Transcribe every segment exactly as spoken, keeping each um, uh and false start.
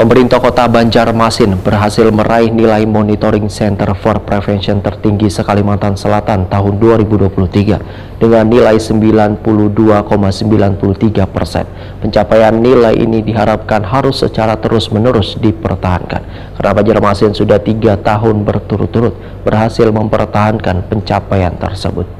Pemerintah Kota Banjarmasin berhasil meraih nilai Monitoring Center for Prevention tertinggi se-Kalimantan Selatan tahun dua ribu dua puluh tiga dengan nilai sembilan puluh dua koma sembilan puluh tiga persen. Pencapaian nilai ini diharapkan harus secara terus-menerus dipertahankan karena Banjarmasin sudah tiga tahun berturut-turut berhasil mempertahankan pencapaian tersebut.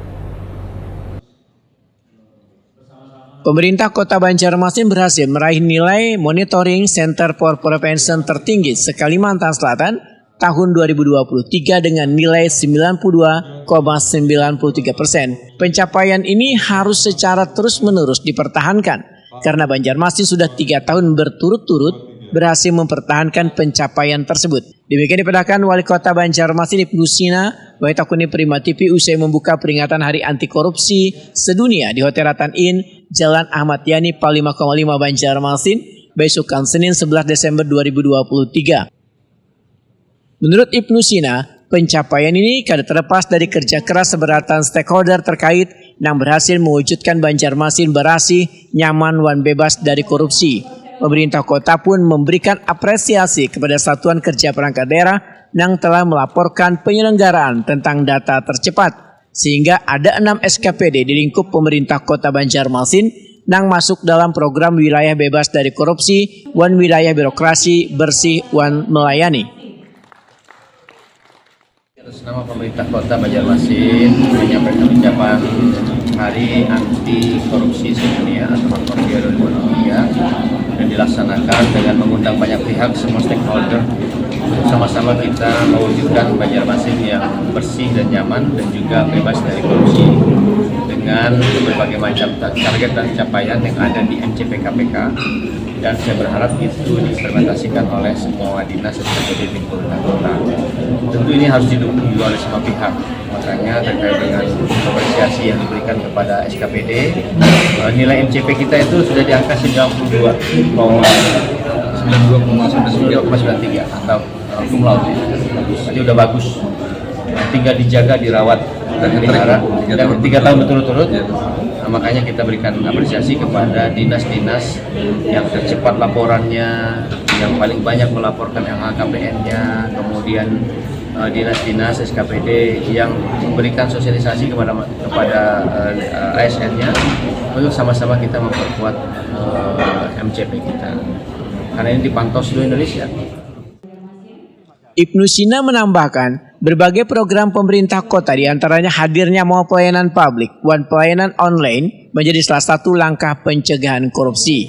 Pemerintah Kota Banjarmasin berhasil meraih nilai Monitoring Center for Prevention tertinggi se-Kalimantan Selatan tahun dua ribu dua puluh tiga dengan nilai sembilan puluh dua koma sembilan puluh tiga persen. Pencapaian ini harus secara terus-menerus dipertahankan karena Banjarmasin sudah tiga tahun berturut-turut berhasil mempertahankan pencapaian tersebut. Demikian dipadahkan Wali Kota Banjarmasin Ibnu Sina, Wai Takuni Prima T V usai membuka peringatan Hari Anti Korupsi Sedunia di Hotel Ratan Inn, Jalan Ahmad Yani, Pal lima koma lima Banjarmasin, besukan Senin sebelas Desember dua ribu dua puluh tiga. Menurut Ibnu Sina, pencapaian ini kada terlepas dari kerja keras seberatan stakeholder terkait yang berhasil mewujudkan Banjarmasin berasih, nyaman, wan bebas dari korupsi. Pemerintah kota pun memberikan apresiasi kepada satuan kerja perangkat daerah yang telah melaporkan penyelenggaraan tentang data tercepat, sehingga ada enam S K P D di lingkup pemerintah kota Banjarmasin yang masuk dalam program wilayah bebas dari korupsi wan wilayah birokrasi bersih wan melayani. Atas nama pemerintah kota Banjarmasin menyampaikan ucapan hari anti korupsi sedunia atau Anti Korupsi dua ribu dua puluh tiga dan dilaksanakan dengan mengundang banyak pihak, semua stakeholder, sama-sama kita mewujudkan Banjarmasin yang bersih dan nyaman dan juga bebas dari korupsi dengan berbagai macam target dan capaian yang ada di M C P K P K, dan saya berharap itu diimplementasikan oleh semua dinas dan K P D di pemerintah kota. Tentu ini harus didukung juga oleh semua pihak. Makanya terkait dengan apresiasi yang diberikan kepada S K P D, eh, nilai M C P kita itu sudah di angka sembilan puluh dua koma sembilan puluh dua koma sembilan tiga atau eh, cum laude. Jadi udah bagus. Tinggal dijaga, dirawat, dan dipelihara. Dan tiga tahun berturut-turut. Nah, makanya kita berikan apresiasi kepada dinas-dinas yang tercepat laporannya, yang paling banyak melaporkan L H K P N-nya, kemudian eh, dinas-dinas S K P D yang memberikan sosialisasi kepada kepada eh, A S N-nya untuk sama-sama kita memperkuat eh, M C P kita. Karena ini dipantau seluruh Indonesia. Ibnu Sina menambahkan, berbagai program pemerintah kota diantaranya hadirnya mall pelayanan publik wan pelayanan online menjadi salah satu langkah pencegahan korupsi.